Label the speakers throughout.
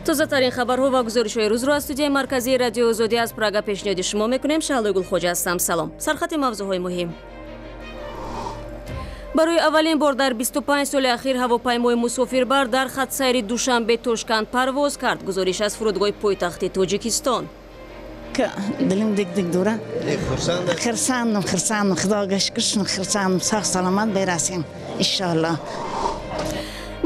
Speaker 1: Тозатарин хабарҳо ва гузоришҳои рӯзро аз студияи марказии Радиои Озодӣ аз Прага пешниҳоди шумо мекунем. Шаҳлои Гулхоҷа ҳастам. Салом. Сархати мавзӯъҳои муҳим. Барои аввалин бор дар 25 соли ахир ҳавопаймои мусофирбар дар хатсайри Душанбе Тошканд парвоз кард. Гузориш аз фурудгоҳи пойтахти Тоҷикистон.
Speaker 2: Дилим дик-дик дура. Хирсандам, хирсандам, Худога шукр, хирсандам, сог саломат берасем, иншоаллоҳ.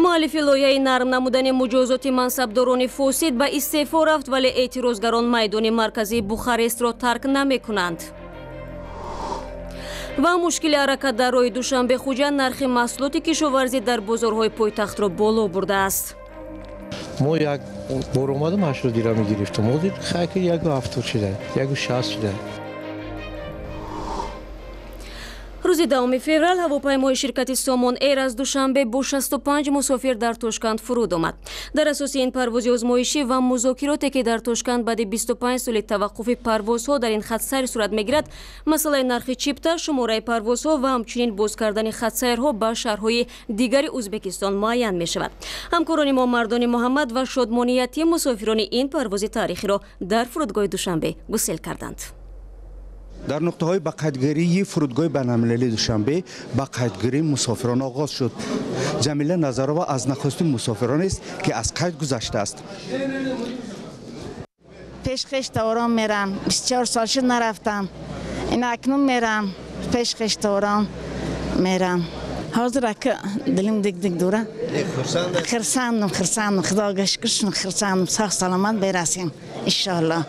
Speaker 1: Муаллифи лоиҳаи нарм намудани муҷозоти мансабдорони фосид ба истеъфо рафт, вале эътирозгарон майдони марказии Бухарестро тарк намекунанд. Ва мушкили ҳаракат дар роҳи Душанбе Хуҷанд нархи маҳсулоти кишоварзӣ дар бозорҳои пойтахтро боло бурдааст.
Speaker 3: Мо як бор омадам, 80 дирам гирифтам. Ҳозир хайки 1,70 шуда, 1,60 шуда.
Speaker 1: Рӯзи 10 феврал ҳавопаймои ширкати Сомон Эйр аз Душанбе бо 65 мусофир дар Тошканд фуруд омад. Дар асоси ин парвози озмоишӣ ва музокироте ки дар Тошканд баъди 25 соли таваққуфи парвозҳо дар ин хатсайр сурат мегирад, масъалаи нархи чипта, шумораи парвозҳо ва ҳамчунин боз кардани хатсайрҳо ба шаҳрҳои дигари Ӯзбекистон муайян мешавад. Ҳамкорони мо Мардони Муҳаммад ва Шодмони Ятим мусофирони ин парвози таърихиро дар фурудгоҳи Душанбе гусел карданд.
Speaker 4: Дар нуқтаҳои ба қайдгирии фурудгоҳи байналмилалии Душанбе ба қайдгирии мусофирон оғоз шуд. Ҷамила Назарова аз нахустин мусофиронест, ки аз қайд гузаштааст.
Speaker 2: Пеш хешторон мерам, 24 сол шуд нарафтам. Ин акнун мерам, пеш хешторон мерам. Ҳозир ака дилим дик-дик дура. Хирсандам, хирсандам, Худога шукр, хирсандам, сог саломат берасем, иншоаллоҳ.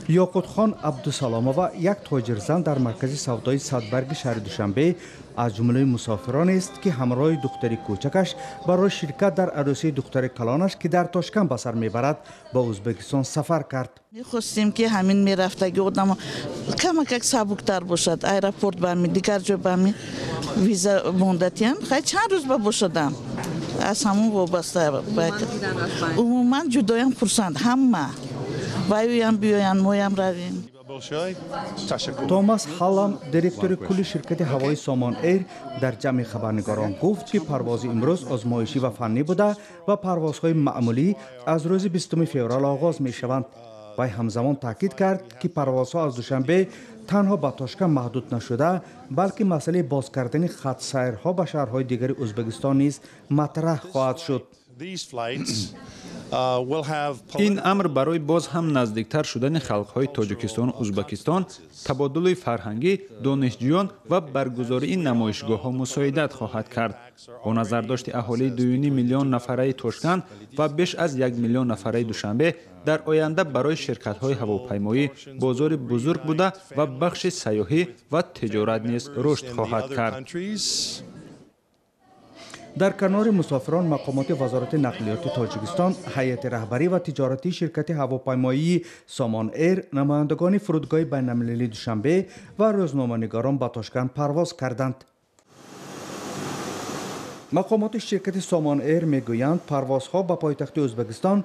Speaker 4: Ёқутхон Абдусаломова як тоҷирзан дар маркази савдои Садбарги шаҳри Душанбе аз ҷумлаи мусофиронест, ки ҳамроҳи духтари кӯчакаш барои ширкат дар арӯсии духтари калонаш, ки дар Тошканд ба сар мебарад, ба Ӯзбекистон сафар кард.
Speaker 5: Мехостем, ки ҳамин мерафтаги одамо камакак сабуктар бошад. Аэропорт ба ми, дигар ҷо ба ми виза мондатиям. Хай чанд рӯз ба бошадам. Аз ҳамон вобаста. Умуман ҷудоям хурсанд ҳама. Ваюям биёянд, моям равем.
Speaker 4: Томас Ҳаллам, директори кулли ширкати ҳавои Сомон Эйр, дар ҷамъи хабарнигорон гуфт, ки парвози имрӯз озмоишӣ ва фаннӣ буда ва парвозҳои маъмулӣ аз рӯзи 20 феврал оғоз мешаванд. Вай ҳамзамон таъкид кард, ки парвозҳо аз Душанбе танҳо ба Тошканд маҳдуд нашуда, балки масъалаи боз кардани хатсайрҳо ба шаҳрҳои дигари Ӯзбекистон низ матраҳ хоҳад шуд.
Speaker 6: Ин амр барои боз ҳам наздиктар шудани халқҳои Тоҷикистону Ӯзбекистон, табодули фарҳангӣ, донишҷӯён ва баргузории намоишгоҳҳо мусоидат хоҳад кард. Бо назардошти аҳолии 2,5 миллион нафараи Тошканд ва беш аз 1 миллион нафараи Душанбе, дар оянда барои ширкатҳои ҳавопаймоӣ бозори бузург буда ва бахши сайёҳӣ ва тиҷорат низ рушд хоҳад кард.
Speaker 4: Дар канори мусофирон мақомоти вазорати нақлиёти Тоҷикистон, ҳайати раҳбарӣ ва тиҷоратии ширкати ҳавопаймоии Сомон Эйр, намояндагони фурудгоҳи байналмилалии Душанбе ва рӯзноманигорон ба Тошканд парвоз карданд. Мақомоти ширкати Сомон Эйр мегӯянд, парвозҳо ба пойтахти Ӯзбекистон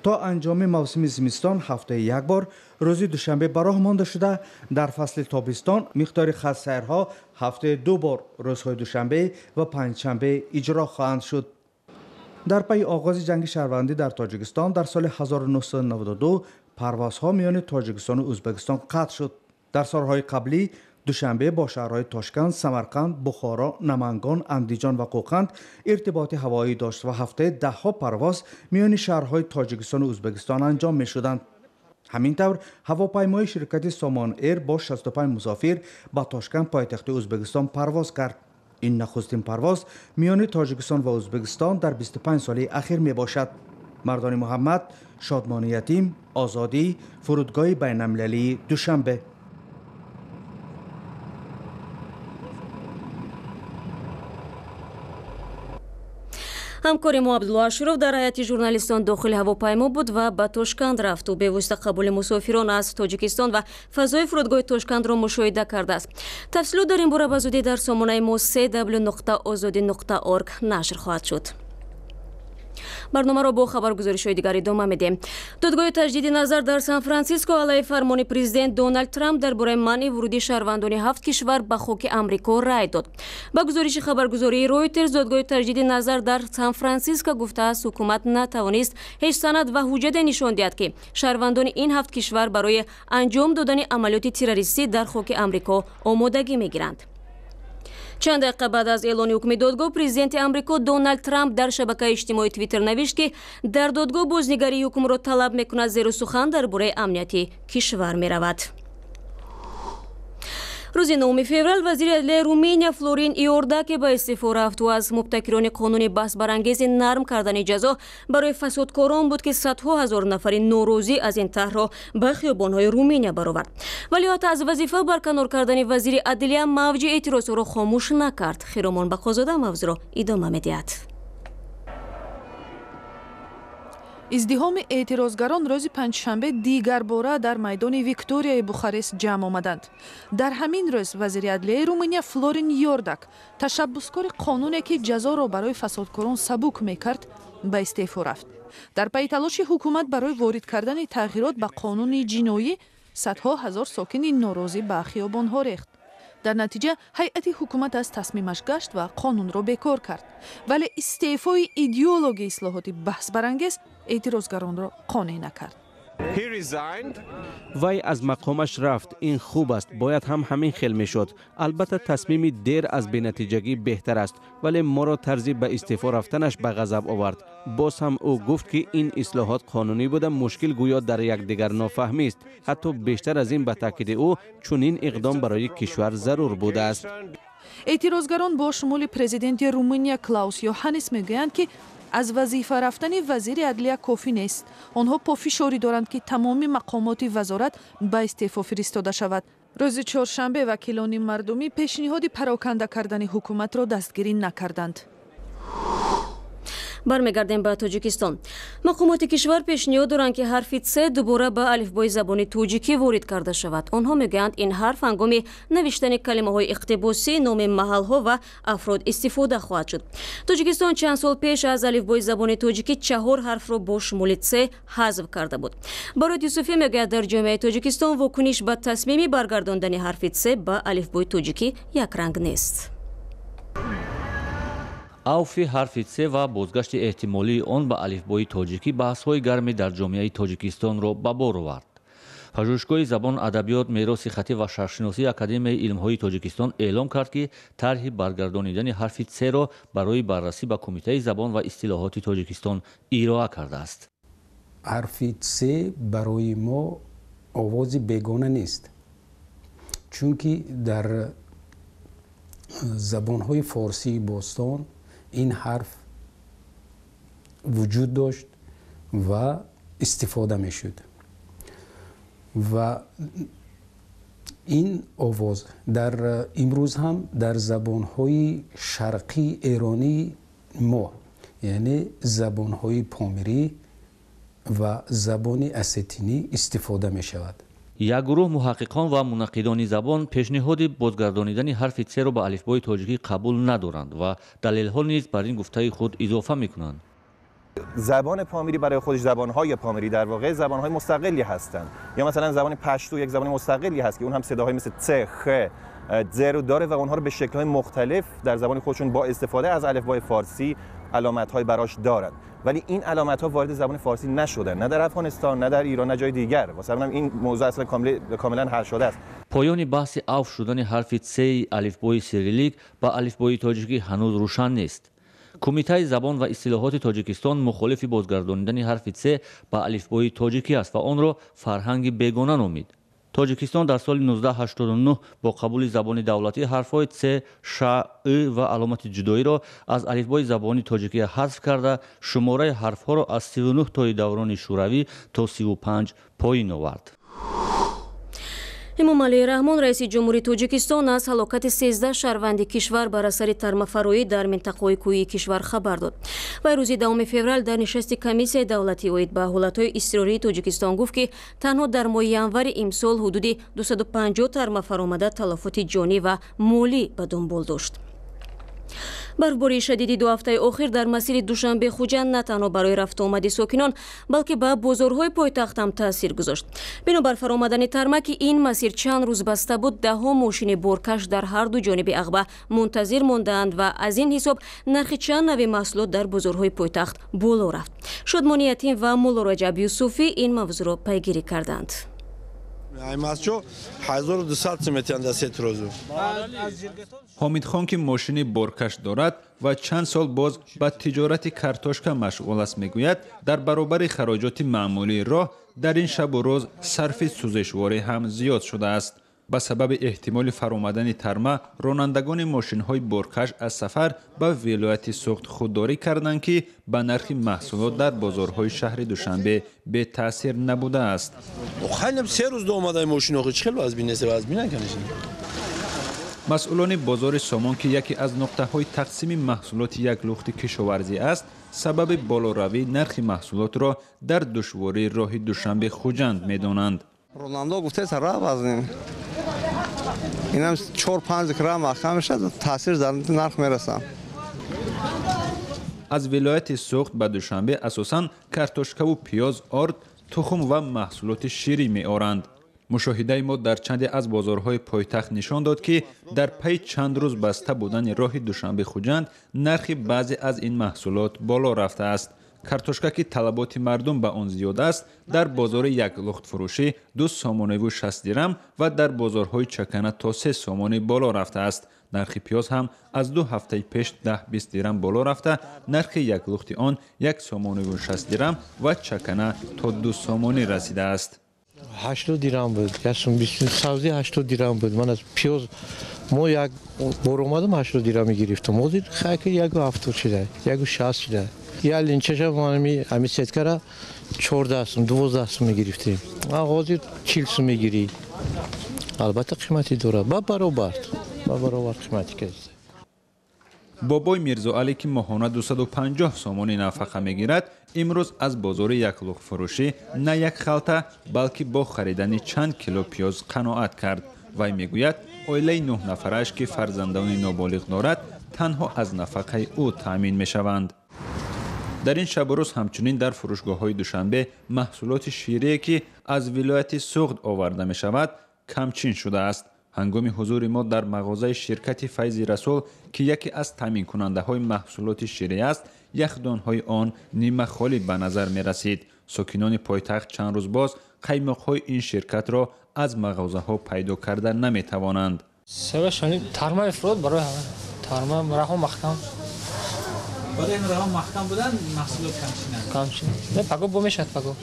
Speaker 4: то анҷоми мавсими зимистон ҳафтаи як бор рӯзи душанбе ба роҳ монда шуда, дар фасли тобистон миқдори хатсайрҳо ҳафтаи ду бор рӯзҳои душанбе ва панҷшанбе иҷро хоҳанд шуд. Дар пайи оғози ҷанги шаҳрвандӣ дар Тоҷикистон дар соли 1992 парвозҳо миёни Тоҷикистону Ӯзбекистон қатъ шуд. Дар солҳои қаблӣ Душанбе бо шаҳрҳои Тошканд, Самарқанд, Бухоро, Намангон, Андиҷон ва Қӯқанд иртиботи ҳавоӣ дошт ва ҳафтаи даҳҳо парвоз миёни шаҳрҳои Тоҷикистону Ӯзбекистон анҷом мешуданд. Ҳамин тавр ҳавопаймои ширкати Сомон Эйр бо 65 мусофир ба Тошканд, пойтахти Ӯзбекистон, парвоз кард. Ин нахустин парвоз миёни Тоҷикистон ва Ӯзбекистон дар 25 соли ахир мебошад. Мардони Муҳаммад, Шодмони Ятим, Озодӣ, фурудгоҳи байналмилалии Душанбе.
Speaker 1: Ҳамкори мо Абдулло Ашуров дар ҳайати журналистон дохили ҳавопаймо буд ва ба Тошканд рафт. Ӯ бевосита қабули мусофирон аз Тоҷикистон ва фазои фурудгоҳи Тошкандро мушоҳида кардааст. Тафсилот дар ин бора ба зудӣ дар сомонаи мо cw.ozodi.org нашр хоҳад шуд. Барномаро бо хабаргузоришҳои дигар идома медиҳем. Додгоҳи таҷдиди назар дар Сан-Франсиско алайҳи фармони президент Доналд Трамп дар бораи манъи вуруди шаҳрвандони 7 кишвар ба хоки Амрико рай дод. Ба гузориши хабаргузории Ройтерс, додгоҳи таҷдиди назар дар Сан-Франсиско гуфтааст, ҳукумат натавонист ҳеҷ санад ва ҳуҷҷате нишон диҳад, ки шаҳрвандони ин 7 кишвар барои анҷом додани амалиёти террористӣ дар хоки Амрико омодагӣ мегиранд. Чанд дақиқа баъд аз эълони ҳукми додгоҳ, президенти Амрико Доналд Трамп дар шабакаи иҷтимоии Твиттер навишт, ки дар додгоҳ бознигарии ҳукмро талаб мекунад, зеро сухан дар бораи амнияти кишвар меравад. Рӯзи 9 феврал вазири адлияи Руминия Флорин Иордаке ба истеъфо рафт. Ӯ аз мубтакирони қонуни баҳсбарангези нарм кардани ҷазо барои фасодкорон буд, ки садҳо ҳазор нафари норозӣ аз ин тарҳро ба хиёбонҳои Руминия баровард. Вале ҳатто аз вазифа барканор кардани вазири адлия мавҷи эътирозҳоро хомӯш накард. Хиромон Бақозода мавзӯъро идома медиҳад.
Speaker 7: Издиҳоми эътирозгарон рӯзи панҷшанбе дигарбора дар майдони Викторияи Бухарест ҷамъ омаданд. Дар ҳамин рӯз вазири адлияи Румыния Флорин Йордак, ташаббускори қонуне, ки ҷазоро барои фасодкорон сабук мекард, ба истеъфо рафт. Дар пайи талоши ҳукумат барои ворид кардани тағйирот ба қонуни ҷиноӣ, садҳо ҳазор сокини норозӣ ба хиёбонҳо рехт. Дар натиҷа ҳайати ҳукумат аз тасмимаш гашт ва қонунро бекор кард. Вале истеъфои идеологи ислоҳоти баҳсбарангез эътирозгаронро қонеъ накард.
Speaker 8: Вай аз мақомаш рафт. Ин хуб аст, бояд ҳам ҳамин хел мешуд. Албатта тасмими дер аз бенатиҷагӣ беҳтар аст, вале моро тарзи ба истеъфо рафтанаш ба ғазаб овард. Боз ҳам ӯ гуфт, ки ин ислоҳот қонунӣ буда, мушкил гӯё дар якдигар нофаҳмист. Ҳатто бештар аз ин, ба таъкиди ӯ, чунин иқдом барои кишвар зарур будааст.
Speaker 7: Эътирозгарон бо шумули президенти Румыния Клаус Йоҳаннис мегӯянд, ки аз вазифа рафтани вазири адлия кофӣ нест. Онҳо пофишорӣ доранд, ки тамоми мақомоти вазорат ба истеъфо фиристода шавад. Рӯзи чоршанбе вакилони мардумӣ пешниҳоди пароканда кардани ҳукуматро дастгирӣ накарданд.
Speaker 1: Бармегардем ба Тоҷикистон. Мақомоти кишвар пешниҳод доранд, ки ҳарфи Ц дубора ба алифбои забони тоҷикӣ ворид карда шавад. Онҳо мегӯянд, ин ҳарф ҳангоми навиштани калимаҳои иқтибосӣ, номи маҳалҳо ва афрод истифода хоҳад шуд. Тоҷикистон чанд сол пеш аз алифбои забони тоҷикӣ 4 ҳарфро бо шумули Ц ҳазф карда буд. Барот Юсуфӣ мегӯяд, дар ҷомеаи Тоҷикистон вокуниш ба тасмими баргардондани ҳарфи Ц ба алифбои тоҷикӣ якранг нест.
Speaker 9: Авфи ҳарфи Ц ва бозгашти эҳтимолии он ба алифбои тоҷикӣ баҳсҳои гарме дар ҷомеаи Тоҷикистонро ба бор овард. Пажӯҳишгоҳи забон, адабиёт, мероси хатӣ ва шаҳршиносии Академияи илмҳои Тоҷикистон эълом кард, ки тарҳи баргардонидани ҳарфи Ц-ро барои баррасӣ ба Кумитаи забон ва истилоҳоти Тоҷикистон ироа кардааст.
Speaker 10: Ҳарфи Ц барои мо овози бегона нест, чунки дар забонҳои форсии бостон ин ҳарф вуҷуд дошт ва истифода мешуд ва ин овоз дар имрӯз ҳам дар забонҳои шарқии эронии мо, яъне забонҳои помирӣ ва забони осетинӣ истифода мешавад.
Speaker 9: Як гурӯҳ муҳаққиқон ва мунаққидони забон пешниҳоди бозгардонидани ҳарфи Ц-ро ба алифбои тоҷикӣ қабул надоранд ва далелҳо низ бар ин гуфтаи худ изофа мекунанд.
Speaker 11: زبان پامیری برای خودش، زبان‌های پامیری در واقع زبان‌های مستقلی هستند. یا مثلا زبان پشتو یک زبان مستقلی هست که اون هم صداهای مثل ت، خ، ز رو داره و اونها رو به شکل‌های مختلف در زبان خودشون با استفاده از الفبای فارسی علامت‌های براش دارن. ولی این علامت‌ها وارد زبان فارسی نشدن، نه در افغانستان، نه در ایران، نه جای دیگر. واسه همین این موضوع اصلا کاملا حل شده است.
Speaker 9: پایان بحث اوف شدن حرف ц الفبای سیریلیک با الفبای تاجیکی هنوز روشن نیست. Кумитаи забон ва истилоҳоти Тоҷикистон мухолифи бозгардонидани ҳарфи Ц ба алифбои тоҷикӣ аст ва онро фарҳанги бегона номид. Тоҷикистон дар соли 1989 бо қабули забони давлатӣ ҳарфҳои Ц, Ш, И ва аломати ҷудоиро аз алифбои забони тоҷикӣ ҳазф карда, шумораи ҳарфҳоро аз 39 тои даврони шӯравӣ то 35 поин овард.
Speaker 1: Эмомалӣ Раҳмон, раиси ҷумҳури Тоҷикистон, аз ҳалокати 13 шаҳрванди кишвар бар асари тармафароӣ дар минтақаҳои кӯҳии кишвар хабар дод. Вай рӯзи 10 феврал дар нишасти комиссияи давлатӣ оид ба ҳолатҳои изтирории Тоҷикистон гуфт, ки танҳо дар моҳи январи имсол ҳудуди 250 тармафаромада талафоти ҷонӣ ва молӣ ба дунбол дошт. Барфбории шадиди 2 ҳафтаи охир дар масири Душанбе-Хуҷанд на танҳо барои рафтуомади сокинон, балки ба бозорҳои пойтахт ҳам таъсир гузошт. Бинобар фаромадани тарма, ки ин масир чанд рӯз баста буд, даҳҳо мошини боркаш дар ҳар ду ҷониби ағба мунтазир мондаанд ва аз ин ҳисоб нархи чанд нави маҳсулот дар бозорҳои пойтахт боло рафт. Шодмони Ятим ва Мулло Раҷаб Юсуфӣ ин мавзӯъро пайгирӣ карданд.
Speaker 6: Ҳомидхон, ки мошини боркаш дорад ва чанд сол боз ба тиҷорати картошка машғул аст, мегӯяд, дар баробари хароҷоти маъмулии роҳ дар ин шабу рӯз сарфи сӯзишворӣ ҳам зиёд шудааст. Ба сабаби эҳтимоли фаромадани тарма, ронандагони мошинҳои боркаш аз сафар ба вилояти Суғд худдорӣ карданд, ки ба нархи маҳсулот дар бозорҳои шаҳри Душанбе бетаъсир набудааст. Масъулони бозори Сомон, ки яке аз нуқтаҳои тақсими маҳсулоти як лухти кишоварзӣ аст, сабаби болоравии нархи маҳсулотро дар душвории роҳи Душанбе-Хуҷанд медонанд.
Speaker 12: Ронандо гуфтааст, ра вазнин. Инам 4-5 грамм маҳкам мешавад, таъсир дар нарх мерасад.
Speaker 6: Аз вилояти Суғд ба Душанбе асосан картошкаву пиёз, орд, тухм ва маҳсулоти ширӣ меоранд. Мушоҳидаи мо дар чанде аз бозорҳои пойтахт нишон дод, ки дар пайи чанд рӯз баста будани роҳи Душанбе-Хуҷанд нархи баъзе аз ин маҳсулот боло рафтааст. Картошка, ки талаботи мардум ба он зиёд аст, дар бозори як лухтфурӯшӣ 2 сомониву 60 дирам ва дар бозорҳои чакана то 3 сомонӣ боло рафтааст. Нархи пиёз ҳам аз 2 ҳафтаи пеш 10-20 дирам боло рафта, нархи як лухти он 1 сомониву 60 дирам ва чакана то 2 сомонӣ расидааст.
Speaker 3: 80 дирам буд, савзи 80 дирам буд. Ман аз пиёз мо як бор омадам 80 дирам мегирифтам. Ҳозир хайки 1,70 шуда, 1,60 шуда. Я линчаша ами ами сеткара 14 сум, 12 сум мегирифтем. А ҳозир 40 сум мегирӣ. Албатта қимати дорад, ба баробар қимати каст.
Speaker 6: Бобой Мирзоалӣ, ки моҳона 250 сомонӣ нафақа мегирад, имрӯз аз бозори яклухтфурӯшӣ на як халта, балки бо харидани чанд кило пиёз қаноат кард. Вай мегӯяд, оилаи 9 нафараш, ки фарзандони ноболиғ дорад, танҳо аз нафақаи ӯ таъмин мешаванд. Дар ин шабу рӯз ҳамчунин дар фурӯшгоҳҳои Душанбе маҳсулоти ширие, ки аз вилояти Суғд оварда мешавад, камчин шудааст. Ҳангоми ҳузури мо дар мағозаи ширкати Файзи Расул, ки яке аз таъминкунандаҳои маҳсулоти ширӣ аст, яхдонҳои он нимахолӣ ба назар мерасид. Сокинони пойтахт чанд рӯз боз қаймоқҳои ин ширкатро аз мағозаҳо пайдо карда наметавонанд.
Speaker 13: Тарма ифрод барои тарма раҳо маҳкам.
Speaker 14: Барои раҳо маҳкам будан маҳсулот камчин.
Speaker 13: Камчин. Не, паго бо мешавад паго.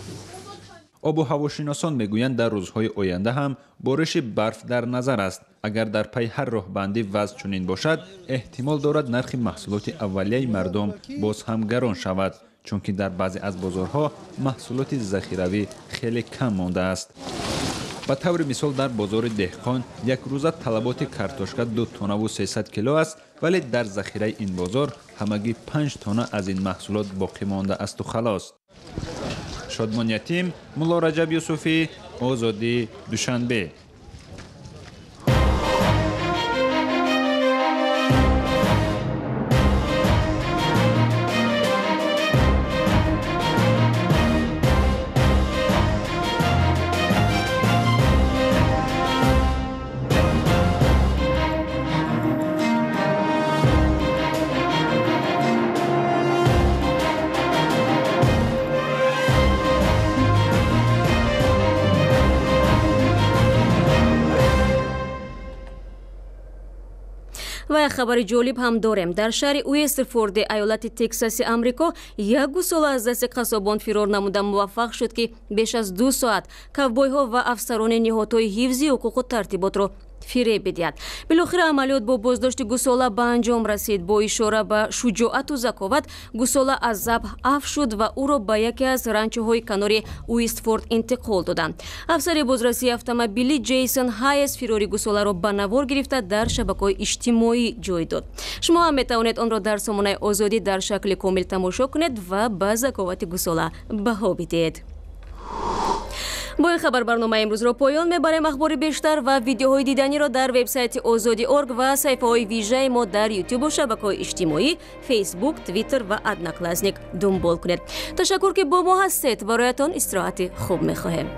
Speaker 6: Обу ҳавошиносон мегӯянд, дар рӯзҳои оянда ҳам бориши барф дар назар аст. Агар дар пайи ҳар роҳбандӣ вазъ чунин бошад, эҳтимол дорад нархи маҳсулоти аввалияи мардум боз ҳам гарон шавад, чунки дар баъзе аз бозорҳо маҳсулоти захиравӣ хеле кам мондааст. Ба таври мисол, дар бозори Деҳқон якрӯза талаботи картошка 2 тоннаву 300 кило аст, вале дар захираи ин бозор ҳамагӣ 5 тонна аз ин маҳсулот боқӣ монда асту халос. Шодмон Ятим, Мулло Раҷаб Юсуфӣ, Озодӣ, Душанбе.
Speaker 1: Ва як хабари ҷолиб ҳам дорем. Дар шаҳри Уестерфорди айолати Тексаси Амрико як гусола аз дасти қассобон фирор намуда муваффақ шуд, ки беш аз 2 соат кавбойҳо ва афсарони ниҳодҳои ҳифзи ҳуқуқу тартиботро фиреб бидиҳад. Билохира амалиёт бо боздошти гусола ба анҷом расид. Бо ишора ба шуҷоату заковат, гусола аз забҳ аф шуд ва ӯро ба яке аз ранчоҳои канори Уистфорд интиқол доданд. Афсари бозрасии автомобилӣ Ҷейсон Хайес фирори гусоларо ба навор гирифта дар шабакаҳои иҷтимоӣ ҷой дод. Шумо ҳам метавонед онро дар сомонаи Озодӣ дар шакли комил тамошо кунед ва ба заковати гусола баҳо бидиҳед. Бо ин хабар барномаи имрӯзро поён мебарем. Ахбори бештар ва видеоҳои диданиро дар вебсайти Озодӣ орг ва саҳифаҳои вижаи мо дар Ютубу шабакаҳои иҷтимоӣ, Фейсбук, Твиттер ва Одноклассник дунбол кунед. Ташаккур, ки бо мо ҳастед. Бароятон истироҳати хуб мехоҳем.